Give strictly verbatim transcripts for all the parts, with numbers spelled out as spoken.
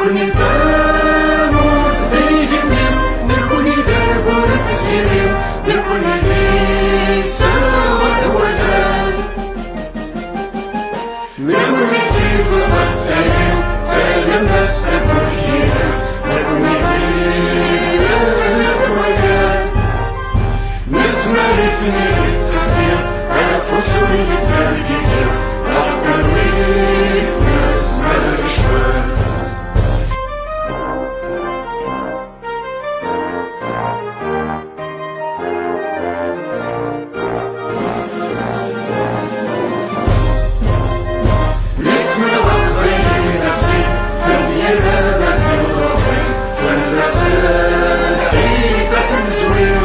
Nekkni d tamurt d igenni, nekkni d arbur d tziri, nekkni d iseɣ d wazal. Nekkni d tiẓeṭ d tayri, d talemmast akked yiri, nekkni d ilel d wakal. Nezmer i tniri d teẓgi, afus ur yettergigi, ɣef talwit nezmer lecɣal. Isem n Leqbayel d afzil, fell-i d amaziɣ d uṛwil, fell-as lḥif ad t-nezwir.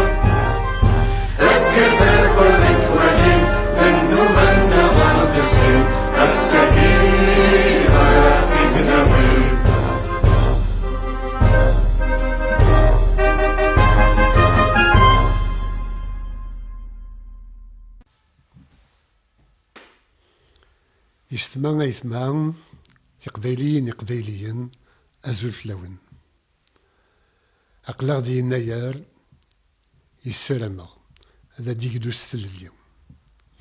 Kker tarwa di twalim, d nnuba-nneɣ ad d-zzin, ass-agi ad tt-id-nawi. Yessetma ayetma, tiqbayliyin iqbayliyen, azul fell-awen. Aql-aɣ di yennayer, yessarameɣ ad d-iglu s tlelli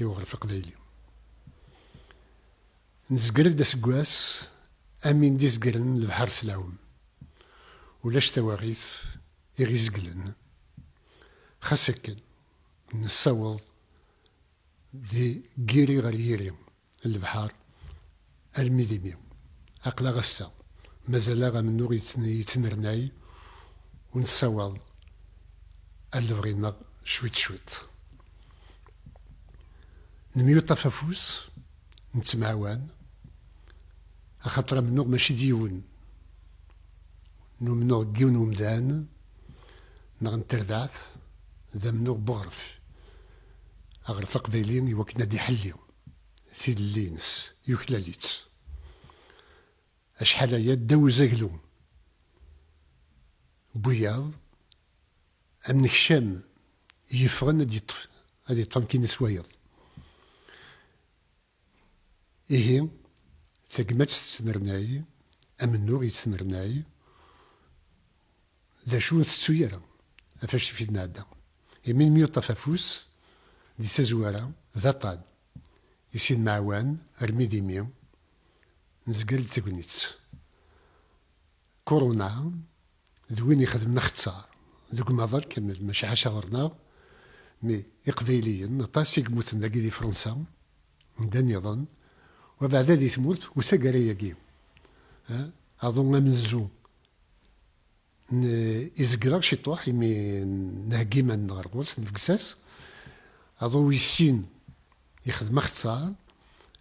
i uɣref aqbayli. Nezger-d aseggas am win d-izegren lebḥer s lɛum. Ulac tawaɣit i ɣ-izeglen. Xas akken, nessaweḍ di yiri ɣer yiri n lebḥer armi d imi. Aql-aɣ ass-a, mazal-aɣ amennuɣ yettn-, yettnernay, ur nessawaḍ ar lebɣi-nneɣ cwiṭ cwiṭ. Nemyuṭṭaf afus, nettemɛawan, axaṭer amennuɣ mačči d yiwen n umennuɣ n yiwen umdan neɣ n terbaɛt, d amennuɣ n uɣref. Aɣref aqbayli i wakken ad iḥelli tilelli-ines, yuklal-itt. Acḥal aya ddaw uzaglu n wiyaḍ, amnekcam yeffɣen ad yeṭṭef, ad yeṭṭef amkin-is wayeḍ. Ihi, tagmat tettnernay, amennuɣ yettnernay, d acu ur tettu ara, ɣef acu i d-nɛedda. Imi nemyuṭṭaf afus, di tazwara, d aṭṭan, i s-nemɛawan, armi d imi, nezger-d tagnit. Kuruna, d win ixedmen axeṣṣar deg umaḍal kamel, maca ḥaca ɣur-neɣ, mi Iqbayliyen, aṭas i yemmuten dagi di Fransa, anda nniḍen, wa beɛda di tmurt, u taggara-agi, eh, aḍu amenzu n izegreɣ ciṭuḥ, imi nheggi iman-nneɣ ɣer ɣur-s, nfegges-as, aḍu wis sin yexdem axeṣṣar,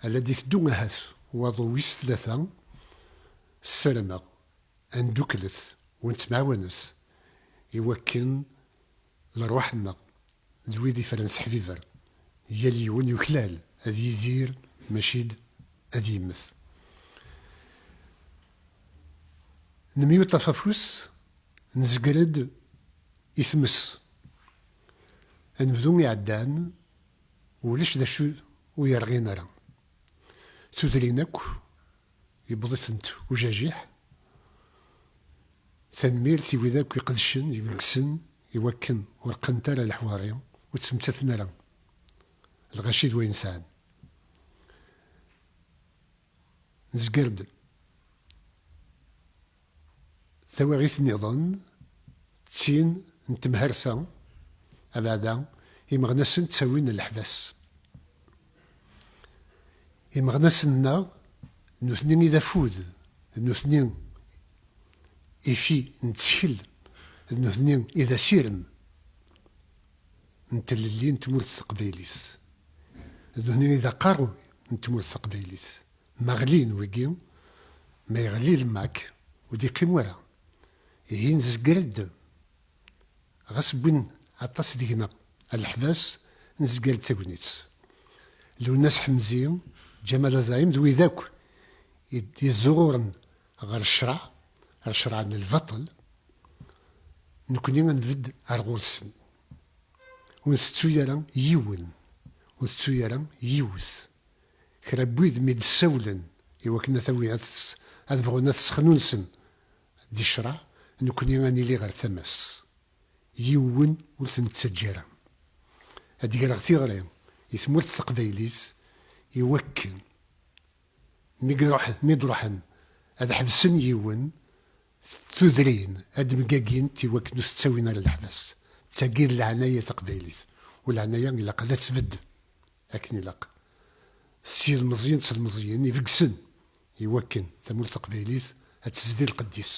ala d-iteddu ahat waḍu wis tlata, ssarameɣ ad nduklet u nettemɛawanet i wakken lerwaḥ-nneɣ d wid ifran seḥbiber, yal yiwen yuklal ad yidir, mačči d ad yemmet. Nemyuṭṭaf afus, nezger-d i tmes. Anebdu iɛeddan, ulac d acu ur yerɣin ara. Tudrin akk yewweḍ-itent ujajiḥ. Tanemmirt i wid akk iqedcen, ibeggsen, i wakken ur qqant ara leḥwari, ur ttmettaten ara. Lɣaci d wayen sɛan. Nezger-d tawaɣit nniḍen, d tin n temharsa, abeɛda, imeɣnasen ttawin leḥbas. Imeɣnasen-nneɣ, d nutni i d afud, d nutni ifi n ttkel, d nutni i d asirem n tlelli n tmurt taqbaylit. D nutni i d aqerruy n tmurt taqbaylit. Ma ɣlin wigi, ma yeɣli lemmak, ur d-iqqim wara. Ihi nezger-d, ɣas wwin aṭas deg-neɣ ar leḥbas, nezger-d tagnit. Lwennas Ḥemzi, Ǧamal Azaɛim, d wid akk i d-, yezzuɣuren ɣer ccreɛ, ɣer ccreɛ n lbaṭel, nekni ad nbedd ar ɣur-sen. Ur ntettu ara yiwen, ur ntettu ara yiwet. Kra n wid mi d-ssawlen i wakken ad t-awin, ad t-, ad bɣun ad t-ssexnunsen, Di ccreɛ, nekkni ad nili ɣer tama-s. Yiwen ur t-nettaǧǧa ara. Ad d-greɣ tiɣri i tmurt taqbaylit i wakken mi iruḥ, mi d-ruḥen ad ḥebsen yiwen, tudrin ad d-mgagint i wakken ur t-ttawin ara leḥbas. D tagi d leɛnaya taqbaylit. U leɛnaya ilaq ad tbedd akken ilaq. S yilmeẓyen s lmeẓyen ibegsen i wakken tamurt taqbaylit ad tezdi lqedd-is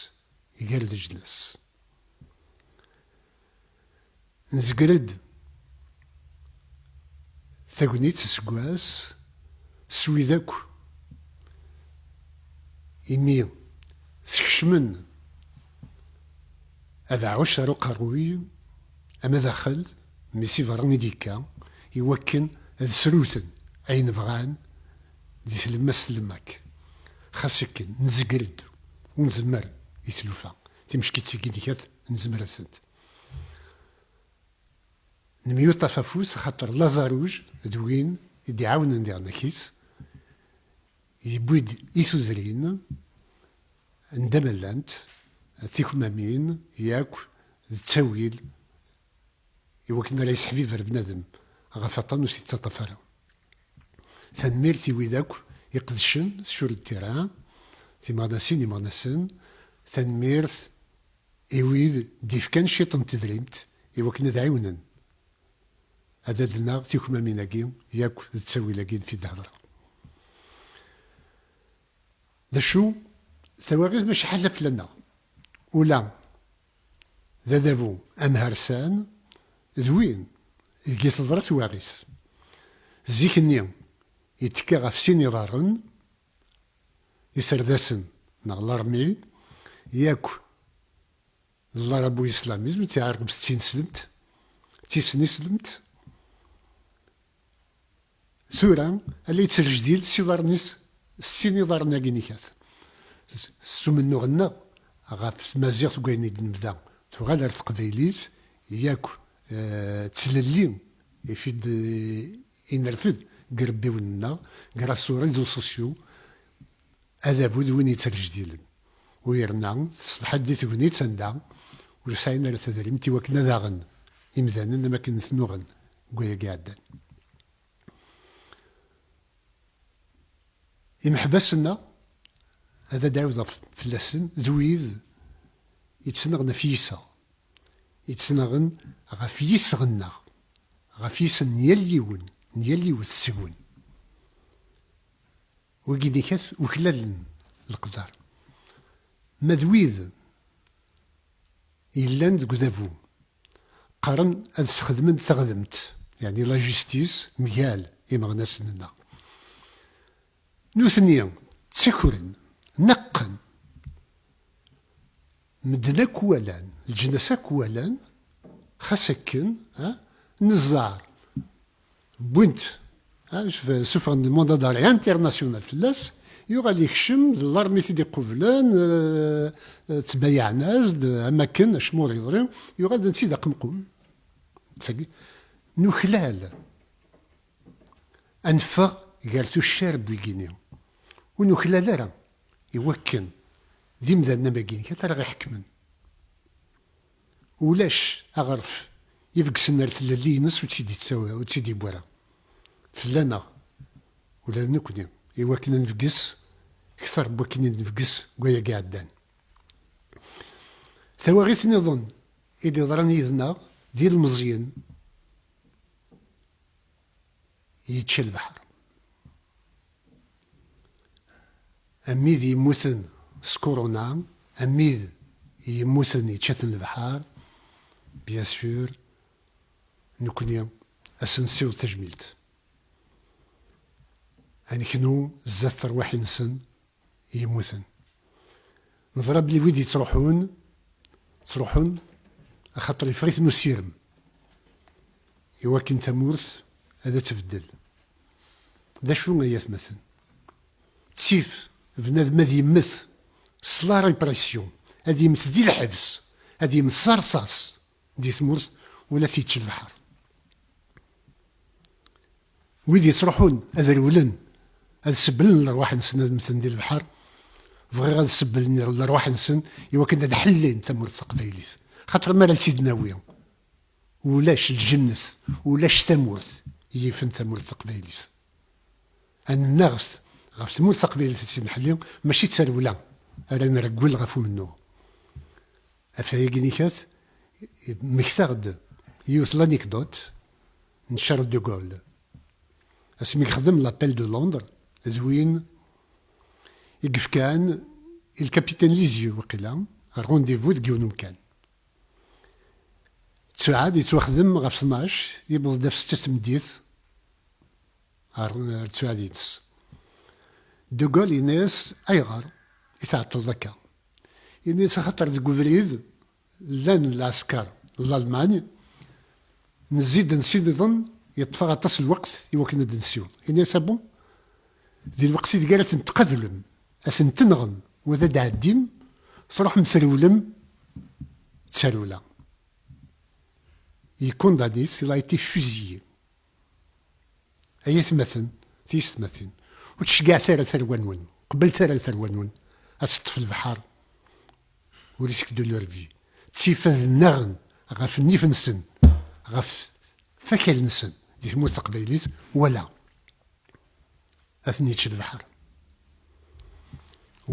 gar leǧnas. Nezger-d tagnit aseggas s wid akk imi skecmen abeɛɛuc ar uqerruy ama daxel, mi si berra i d-yekka, i wakken ad sruten ayen bɣan di tlemmast n lemak. Xas akken, nezger-d, ur nzemmer i tlufa. Timeckit-agi d kat nezmer-asent. Nemyuṭaf afus, axaṭer Lazaruj d win i d-iɛawnen diɣen akis, yewwi-d i tudrin n damallant, tikmamin, yakk d ttawil, i wakken ara yesseḥbiber bnadem ɣef aṭan ur t-yettaṭṭaf ara. Tanemmirt i wid akk iqedcen sur le terrain, timeɣnasin, imeɣnasen. Tanemmirt i wid d-ifkan ciṭ n tedrimt i wakken ad ɛiwnen ad adleɣ tikmamin-agi yakk d ttawil-agi n fi d-hedreɣ. D acu tawaɣit maca ḥala fell-aneɣ? Ula d adabu amharsan d win deg i teḍra twaɣit. Zik-nni yettekka ɣef sin iḍarren, iserdasen neɣ larmi, yakk d larabo-islamism, tiɛerqebt d tineslemt, d tisneslemt. Tura, ala yettrejdil s iḍarren-is, s sin iḍarren-agi n ikat. S umennuɣ-nneɣ ɣef tmaziɣt deg wayen i d-nebda, tuɣal ar teqbaylit, yakk, eh, d tlelli i fi d-, i nerfed deg irebbiwen-nneɣ, grâce aux réseaux sociaux, adabu d win yettrejdilen. U yerna, tṣebḥ-d di tegnit anda ur sɛin ara tadrimt i wakken ad aɣen imdanen am akken ten-uɣen deg wayagi iɛeddan. Imeḥbas-nneɣ, ad d-ɛiwdeɣ fell-asen, d wid yettnaɣen ɣef yiseɣ, yettnaɣen ɣef yiseɣ-nneɣ, ɣef yisem n yal yiwen, n yal yiwet seg-wen. Wigi d ikat uklalen leqder. Ma d wid yellan deg udabu, qqaren ad sxedmen taɣdemt, yeɛni la justice, mgal imeɣnasen-nneɣ. Nutni ttakren, neqqen. Medden akk walan, leǧnas akk walan, xas akken, ha, neẓẓar. Wwin-t, ha, suf-, sufɣen-d mandat d'arrêt international fell-as, yuɣal yekcem, d l'armée i t-id-iqublen, eh, eh, ttbayaɛen-as-d, am akken, acemma ur yeḍri, yuɣal d netta i d aqemqum. Tagi, nuklal. Ad neffeɣ gar tuccar n wigini. Ur nuklal ara i wakken d imdanen am wagini kan ara ɣ-iḥekmen. Ulac aɣref ibegsen ar tlelli-ines ur tt-id-ittawi, ur tt-id-iwwi ara. Fell-aneɣ, ula d nekkni, i wakken ad nbegges kter n wakken i d-nbegges deg wayagi iɛeddan. Tawaɣit nniḍen i d-iḍran yid-neɣ d ilmeẓyen yečča lebḥer. Amid yemmuten s kuruna, amid yemmuten yečča-ten lebḥer, bien sûr, nekkni ad sen-nsiweḍ tajmilt. Ad neknu zdat terwiḥin-nsen yemmuten. Neẓra belli wid yettruḥun, ttruḥun axaṭer yeffeɣ-iten usirem i wakken tamurt ad tbeddel. D acu ay atmaten? Ttif bnadem ad yemmet s la répression, ad yemmet di lḥebs, ad yemmet s rṣas di tmurt, wala t-yečč lebḥer. Wid yettruḥun ad rewlen, ad sebblen lerwaḥ-nsen ad mmten di lebḥer, Bɣiɣ ad sebblen lerwaḥ-nsen i wakken ad ḥellin tamurt taqbaylit. Xaṭer mi ara tt-id-nawi, ulac lǧennet, ulac tamurt yifen tamurt taqbaylit. Ad nennaɣet ɣef tmurt taqbaylit ad tt-id-nḥelli, mačči d tarewla ara nreggel ɣef umennuɣ. Ɣef wayagi-nnikat, mmektaɣ-d yiwet l'anecdote n Charles de Gaulle. Asmi yexdem l'appel de Londres, d win i yefkan i lkapiten Lisieux, waqila, rendez-vous deg yiwen umkan. Ttuɛad yettwaxdem ɣef tnac, yewweḍ-d ɣef setta tameddit ɣer, ɣer ttuɛad-ines. De Gaulle yenna-yas: "Ayɣer i tɛeṭṭleḍ akka?" Yenna-yas: "Axaṭer deg ubrid llan lɛesker n Lalman, nezzi-d ansi nniḍen, yeṭṭef-aɣ aṭas n lweqt i wakken ad d-nessiweḍ." Yenna-yas: "Ah bon?" Di lweqt ideg ara ten-tqablem, ad ten-tenɣem, wa d ad d-tɛeddim, truḥem trewlem d tarewla. Yekundani-t, il a été fusillé. Ay atmaten, tiyessetmatin, ur ttceggiɛet ara tarwa-nwen, qeblet ara tarwa-nwen ad teṭṭef lebḥer au risque de leur vie. Ttif ad nnaɣen ɣef nnif-nsen, ɣef fakal-nsen di tmurt taqbaylit, wala ad ten-yečč lebḥer.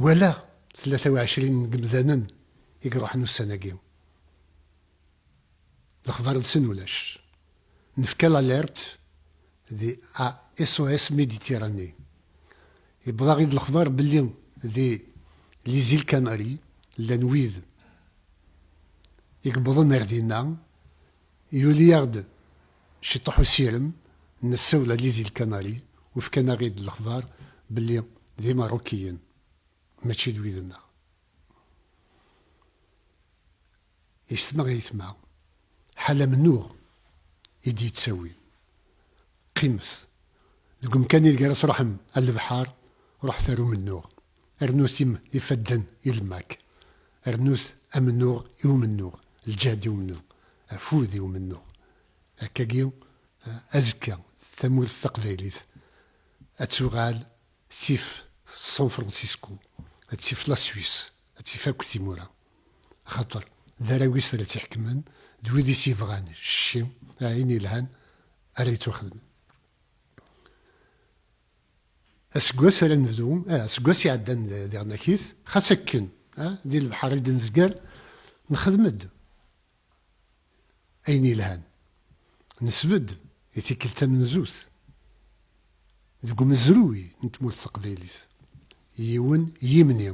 Walaɣ tlata u ɛecrin n yemdanen i iruḥen ussan-agi. Lexbar-nsen ulac. Nefka l'alerte di A S O S Méditerranée. Yewweḍ-aɣ-id lexbar belli di les îles Canaries llan wid i yewwḍen ar dinna, yuli-aɣ-d ciṭuḥ usirem, nessawel ɣer les îles Canaries, u fkan-aɣ-id lexbar belli d Imarukiyen, mačči d wid-nneɣ. Yessetma, ayetma, ḥala amennuɣ i d-yettawin. Qqimet. Deg umkan ideg ara truḥem ar lebḥer, ruḥet ar umennuɣ. Rnut im-, ifadden i lmak. Rnut amennuɣ i umennuɣ, lǧehd i umennuɣ, afud i umennuɣ. Akkagi, eh, azekka, tamurt taqbaylit ad tuɣal tif San Francisco, ad tif la Suisse, ad tif akk timura. Axaṭer d arraw-is ara tt-iḥekmen, d wid i s-yebɣan cci, ayen yelhan ara yettwaxdem. Aseggas ara nebdu, ah, aseggas iɛeddan d-, diɣen akit, xas akken, ah, di lebḥer i d-nezger, nexdem-d ayen yelhan. Nesbedd i tikkelt tamenzut deg umezruy n tmurt taqbaylit yiwen yimni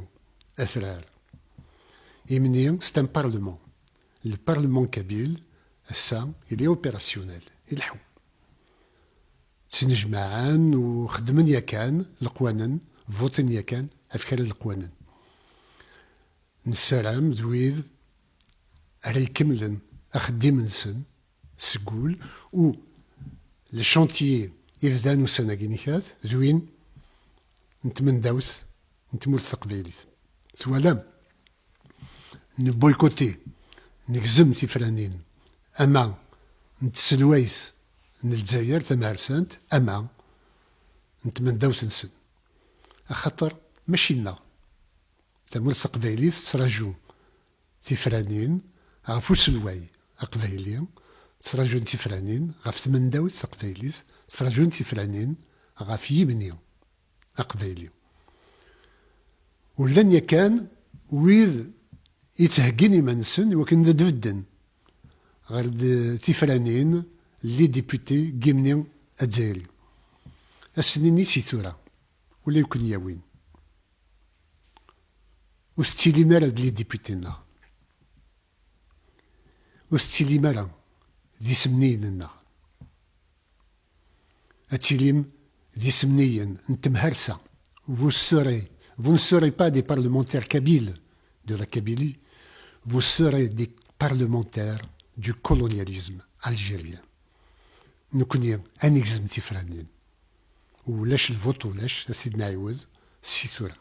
atrar. Imni, c'est un parlement. Le parlement kabyle, ass-a, il est opérationnel. Ileḥḥu. Ttnejmaɛen u xeddmen yakan leqwanen, votin yakan ɣef kra n leqwanen. Nessaram d wid ara ikemmlen axeddim-nsen seg wul, u le chantier ibdan ussan-agi nikat d win n tmendawt n tmurt taqbaylit. Twalam? Neboykuti, negzem tifranin, ama n tselwayt n Lezzayer tamharsant, ama n tmendawt-nsen. Axaṭer mačči nneɣ. Tamurt taqbaylit tettraǧu tifranin ɣef uselway aqbayli, ttraǧun tifranin ɣef tmendawt taqbaylit, ttraǧun tifranin ɣef yimni aqbayli. U llan yakan wid yettheggin iman-nsen i wakken ad d-bedden ɣer d-, tifranin n les députés n yimni azzayri. Ad sen-nini si tura, ula i ken-yawin. Ur tettilim ara d les députés-nneɣ. Ur tettilim ara d isemniyen-nneɣ. Ad tilim d isemniyen n temharsa. Vous serez, vous ne serez pas des parlementaires kabyles de la Kabylie, vous serez des parlementaires du colonialisme algérien. Nekkni ad negzem tifranin. Ulac lvuṭ, ulac, ad t-id-nɛiwed si tura.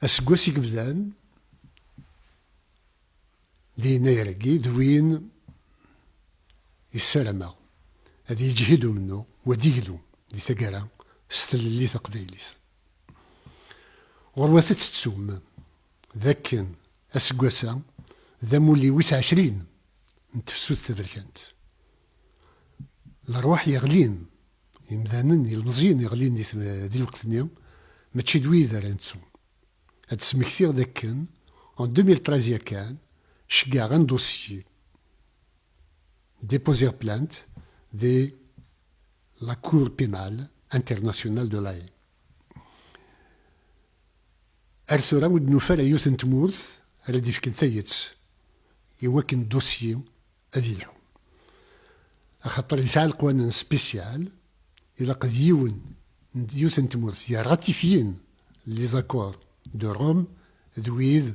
Aseggas i yebdan di yennayer-agi d win yessarameɣ ad yeǧhid umennuɣ, u ad yeglu di taggara s tlelli taqbaylit. Ɣurwat ad tettum d akken aseggas-a d amulli wis ɛecrin n tefsut taberkant. Lerwaḥ yeɣlin, imdanen, ilmeẓyen yeɣlin di, di lweqt-nni, mačči d wid ara nettu. Ad d-smektiɣ d akken, en deux mille treize yakan, ceggaɣ un dossier, déposer plainte di la Cour pénale internationale de La Haye. Ar tura ur d-nufi ara yiwet n tmurt ara d-ifken tayet i wakken dossier ad yelḥu. Axaṭer yesɛa leqwanen spécial, ilaq d yiwen, yiwet n tmurt yerratifyin les accords de Rome d wid,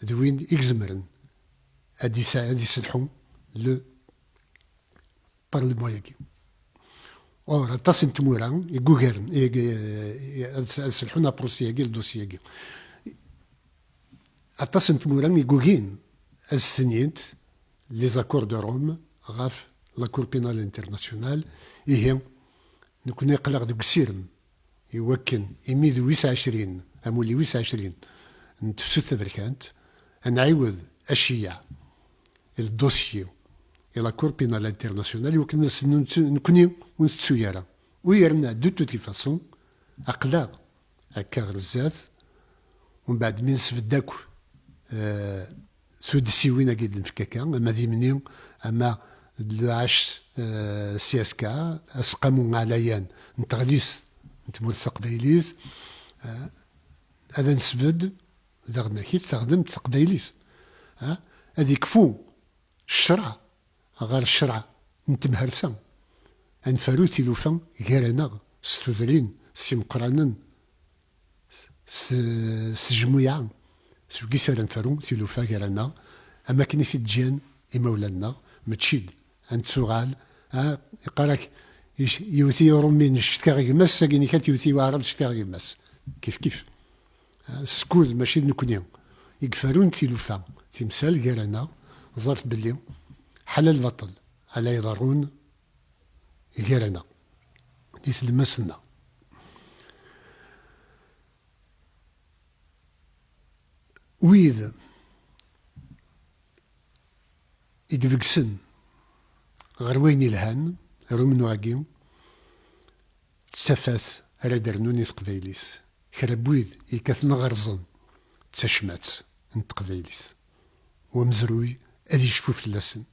d win i izemren ad yesɛu, ad yesselḥu le parlement-agi. Or, aṭas n tmura i yugaren, i, i, ad s-, ad selḥun apṛusi-agi, le dossier-agi. Aṭas n tmura i yugin ad stenint les accords de Rome ɣef la Cour pénale internationale. Ihi, nekkni aql-aɣ deg usirem i wakken imi d wis ɛecrin, amulli wis ɛecrin n tefsut taberkant, ad nɛiwed aceyyeɛ i le dossier i la Cour pénale internationale i wakken ad s-, nekkni ur ntettu ara. U yerna, de toute façon, aql-aɣ akka ɣer zdat, umbeɛd mi nesbedd akk, eh, tuddsiwin-agi d-nefk akka, ama d imni, ama d le H C S K, aseqqamu ɛlayan n teɣlist n tmurt taqbaylit, eh, ad nesbedd daɣen akit taɣdemt taqbaylit, eh, ad ikfu ccreɛ ɣer ccreɛ n temhersa. Ad nfaru tilufa gar-aneɣ s tudrin, s imeqqranen, s, s tejmuɛa, s wegis ara nfaru tilufa gar-aneɣ, am akken i t-id-ǧǧan imawlan-nneɣ, mačči d, ad nettuɣal, ah, iqqar-ak, ic-, yewwet-iyi uṛumi, cetkaɣ gma-s, agini kan yewwet-iyi waɛrab, cetkaɣ gma-s. Kif kif. Ah, skud mačči d nekkni i iferrun tilufa, timsal gar-aneɣ, ẓret belli ḥala lbaṭel ala iḍerrun gar-aneɣ di tlemmast-nneɣ. Wid i ibegsen ɣer wayen ilhan, ar umennuɣ-agi, d tafat ara d-rnun i teqbaylit. Kra n wid yekkaten ɣer ẓẓen d tacmat n teqbaylit. U amezruy ad yecfu fell-asen.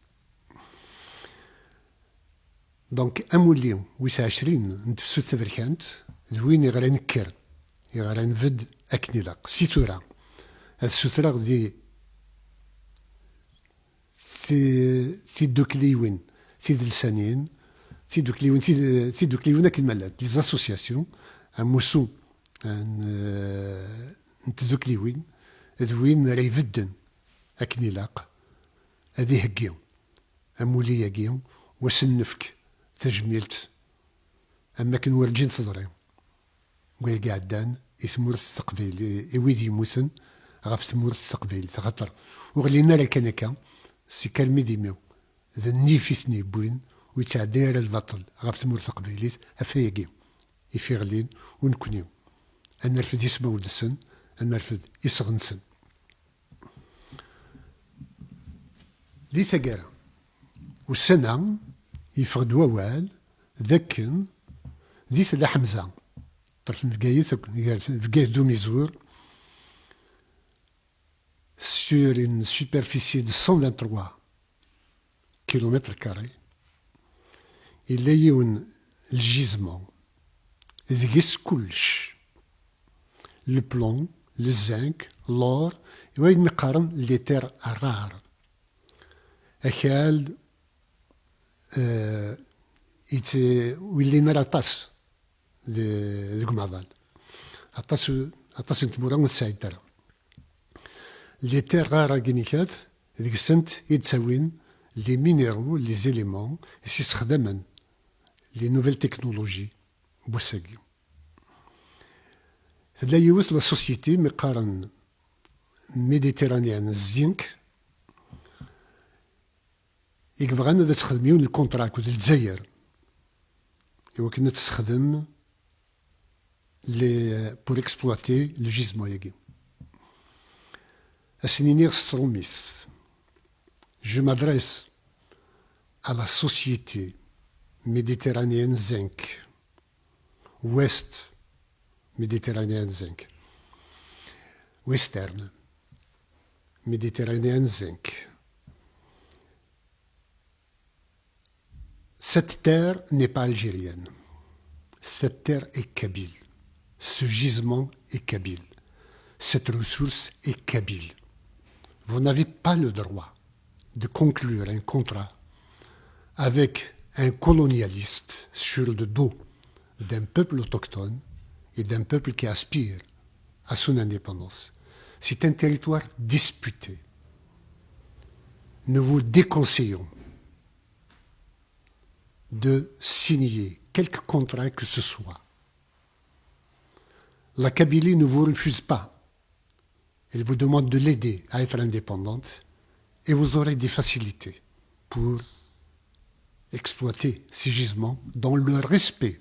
Donc, amulli wis ɛecrin n tefsut taberkant, d win iɣran kker, iɣran bedd akken ilaq. Si tura, ad sutreɣ di ti-, tidukliwin tidelsanin, tidukliwin tid-, tidukliwin akken ma llant, les associations, amussu n, n tdukliwin, d win ara ibedden akken ilaq, ad iheggi amulli-agi, u ad sen-nefk tajmilt am wakken werǧin teḍri deg wayagi iɛeddan i tmurt taqbaylit, i wid yemmuten ɣef tmurt taqbaylit, axaṭer ur ɣlin ara kan akka, si kalmi d imi d nnif i ten-yewwin, ur yettɛedday ara lbaṭel ɣef tmurt taqbaylit, ɣef wayagi i f-iɣlin, u nekkni ad nerfed ismawen-nsen, ad nerfed iseɣ-nsen. Di taggara, ussan-a, yeffeɣ-d wawal d akken di Tella Ḥemza, ṭṭerf n Bgayet akk, gar Bgayet d Umizur, sur une superficie de cent vingt-trois kilomètres carrés, yella yiwen n le gisement, deg-s kullec. Le plomb, le zinc, l'or, i wayen mi qqaren les terres rares. Akal, eh, it-, ur yellin ara aṭas de-, deg umaḍal. Aṭas, aṭas n tmura ur tesɛint ara. Les terres rares-agi nikat, deg-sent i d-ttawin les minéraux, les éléments, i s-issexdamen les nouvelles technologies n wass-agi. Tella yiwet la société mi qqaren Méditerranéenne Zinc, i yebɣan ad texdem yiwen n lkuntra akked Lezzayer, i wakken ad texdem les, pour exploiter le gisement-agi. Ad sen-iniɣ s trumit. Je m'adresse à la société méditerranéenne zinc, ouest méditerranéenne zinc, western méditerranéenne zinc. Cette terre n'est pas algérienne. Cette terre est kabyle. Ce gisement est kabyle. Cette ressource est kabyle. Vous n'avez pas le droit de conclure un contrat avec un colonialiste sur le dos d'un peuple autochtone et d'un peuple qui aspire à son indépendance. C'est un territoire disputé. Nous vous déconseillons de signer quelque contrat que ce soit. La Kabylie ne vous refuse pas. Elle vous demande de l'aider à être indépendante et vous aurez des facilités pour exploiter ces gisements dans le respect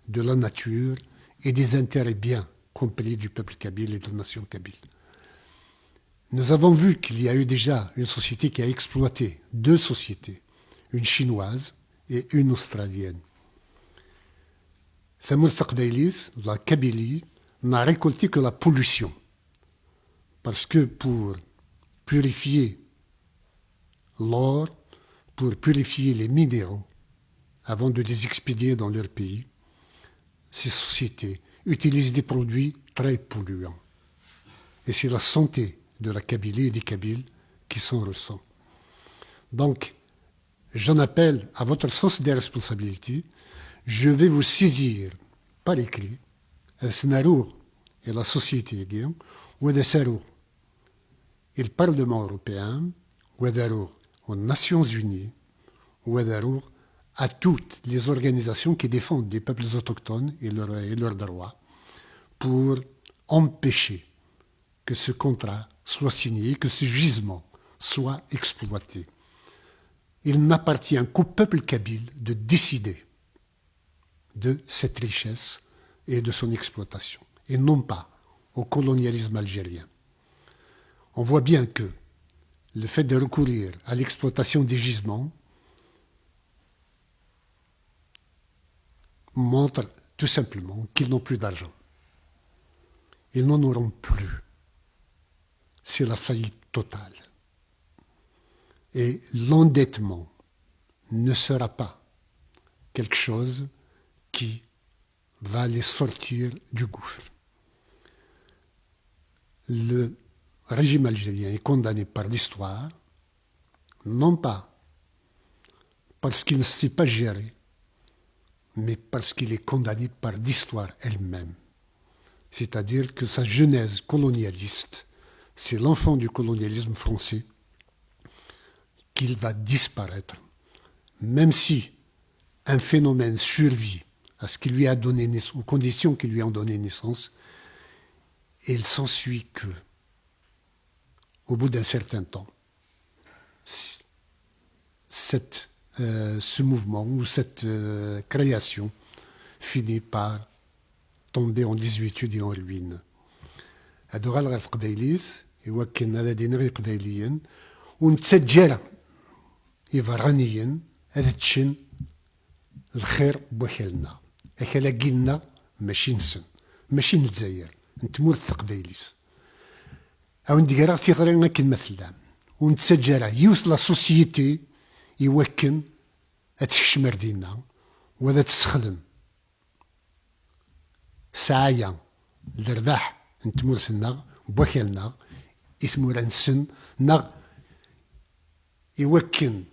de la nature et des intérêts bien compris du peuple kabyle et de la nation kabyle. Nous avons vu qu'il y a eu déjà une société qui a exploité, deux sociétés, une chinoise et une australienne. Tamurt taqbaylit, la Kabylie, n'a récolté que la pollution. Parce que pour purifier l'or, pour purifier les minéraux, avant de les expédier dans leur pays, ces sociétés utilisent des produits très polluants. Et c'est la santé de la Kabylie et des Kabyles qui s'en ressent. Donc, j'en appelle à votre sens des responsabilités. Je vais vous saisir par écrit, ad sen-aruɣ i la société-agi, u ad as-aruɣ i le Parlement européen, u ad aruɣ aux Nations Unies, u ad aruɣ à toutes les organisations qui défendent les peuples autochtones et leurs, et leurs droits pour empêcher que ce contrat soit signé, que ce gisement soit exploité. Il n'appartient qu'au peuple kabyle de décider de cette richesse et de son exploitation, et non pas au colonialisme algérien. On voit bien que le fait de recourir à l'exploitation des gisements montre tout simplement qu'ils n'ont plus d'argent. Ils n'en auront plus. C'est la faillite totale. Et l'endettement ne sera pas quelque chose qui va les sortir du gouffre. Le régime algérien est condamné par l'histoire, non pas parce qu'il ne sait pas gérer, mais parce qu'il est condamné par l'histoire elle-même. C'est-à-dire que sa genèse colonialiste, c'est l'enfant du colonialisme français, qu'il va disparaître, même si un phénomène survit à ce qui lui a donné naissance, aux conditions qui lui ont donné naissance, et il s'ensuit que, au bout d'un certain temps, cette, euh, ce mouvement ou cette, euh, création finit par tomber en désuétude et en ruine. Ad uɣaleɣ ɣer teqbaylit, i wakken ad d-iniɣ i Iqbayliyen, ur nettaǧǧa ara iberraniyen ad ččen lxir n wakal-nneɣ. Akal-agi-nneɣ mačči nsen, mačči n Lezzayer, n tmurt taqbaylit. Ad wen-d-greɣ tiɣri akken ma tellam. Ur nettaǧǧa ara yiwet la société i wakken ad tekcem ar dinna, u ad tessexdem ssɛaya, lerbaḥ n tmurt-nneɣ, n wakal-nneɣ, i tmura-nsen, neɣ i wakken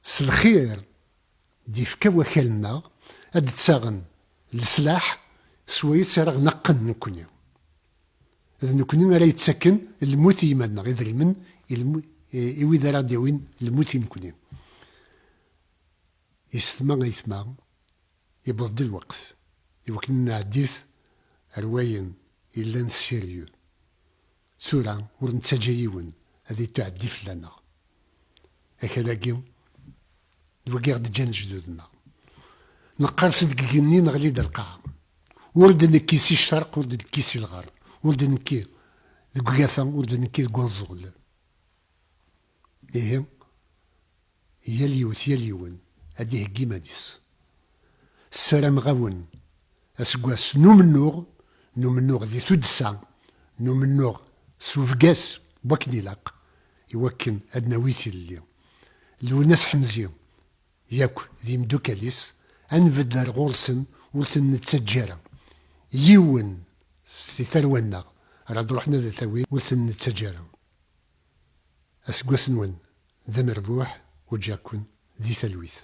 s lxir d-ifka wakal-nneɣ, ad d-ttaɣen leslaḥ s wayes ara ɣ-naqen nekkni. D nekkni ara yettaken lmut i yiman-nneɣ, idrimen i lmu-, i, i wid ara ɣ-d-yawin lmut i nekkni. Yessetma ayetma, yewweḍ-d lweqt i wakken ad nɛeddi-t ar wayen yellan sérieux. Tura ur nettaǧǧa yiwen ad yettuɛeddi fell-aneɣ. Akal-agi d wagi i ɣ-d-ǧǧan lejdud-nneɣ. Neqqers deg igenni, neɣli-d ar lqaɛa. Ur d-nekki si ccerq, ur d-nekki si lɣerb, ur d-nekki deg ugafa, ur d-nekki deg wanẓul. Ihi, yal yiwet, yal yiwen ad d-iheggi iman-is. Ssarameɣ-awen aseggas n umennuɣ, n umennuɣ di tuddsa, n umennuɣ s ubgas n wakken ilaq, i wakken ad nawi tilelli. Lwennas Ḥemzi yakk d imeddukal-is, ad nbedd ar ɣur-sen, ur ten-nettaǧǧa ara. Yiwen si tarwa-nneɣ ara d-ruḥen ad t-awin, ur ten-nettaǧǧa ara. Aseggas-nwen d amerbuḥ, uǧǧeɣ-ken di talwit.